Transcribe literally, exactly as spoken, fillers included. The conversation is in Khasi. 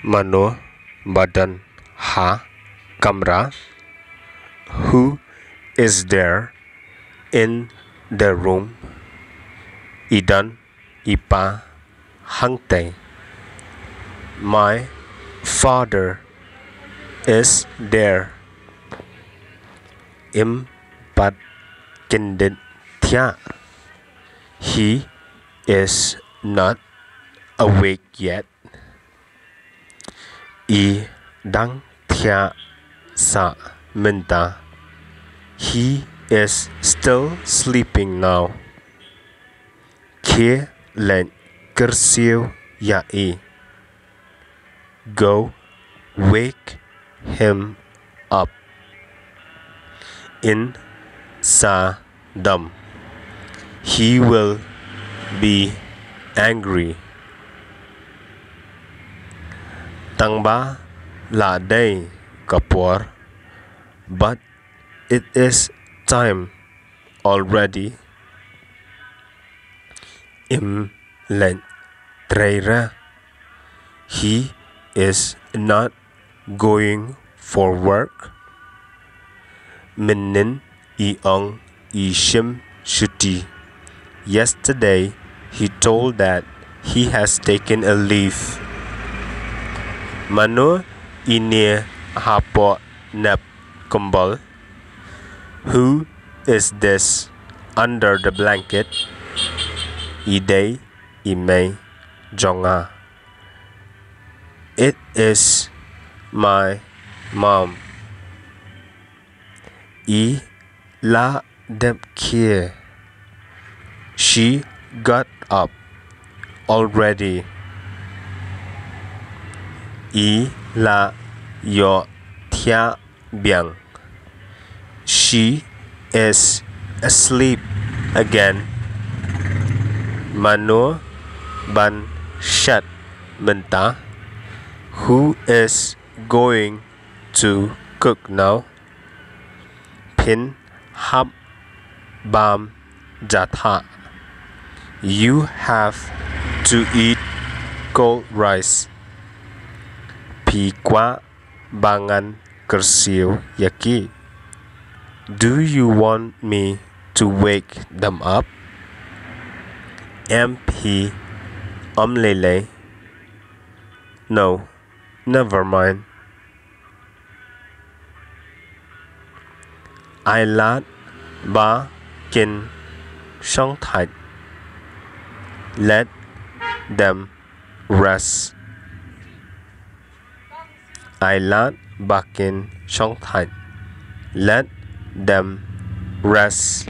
Mano ba don ha kamra? Who is there in the room? I don i pa hangtei. My father is there. Im pat kyndit thiah. He is not awake yet. I dang thiah sah mynta. He is still sleeping now. Khie leit kyrsiew ïa i. Go wake him up. In sa dom. He will be angry. Tang ba la dei ka por, but it is time already. Im leit trei re. He is not going for work. Mynnin i ong i shim shuti. Yesterday he told that he has taken a leave. Mano ine hapoh nep kambal? Who is this under the blanket? I dei i mei jong nga. It is my mom. I la dep khie. She got up already. I la ïoh thiah biang. She is asleep again. Mano ban shet mynta? Who is going to cook now? Phin hap bam ja thah. You have to eat cold rice. Phi kwah ba ngan kyrsiew ïa ki? Do you want me to wake them up? Em phi, ym lei lei. No, never mind. Ai lad ba kin shong thait. Let them rest. Ai lad ba kin shong thait. Let them rest.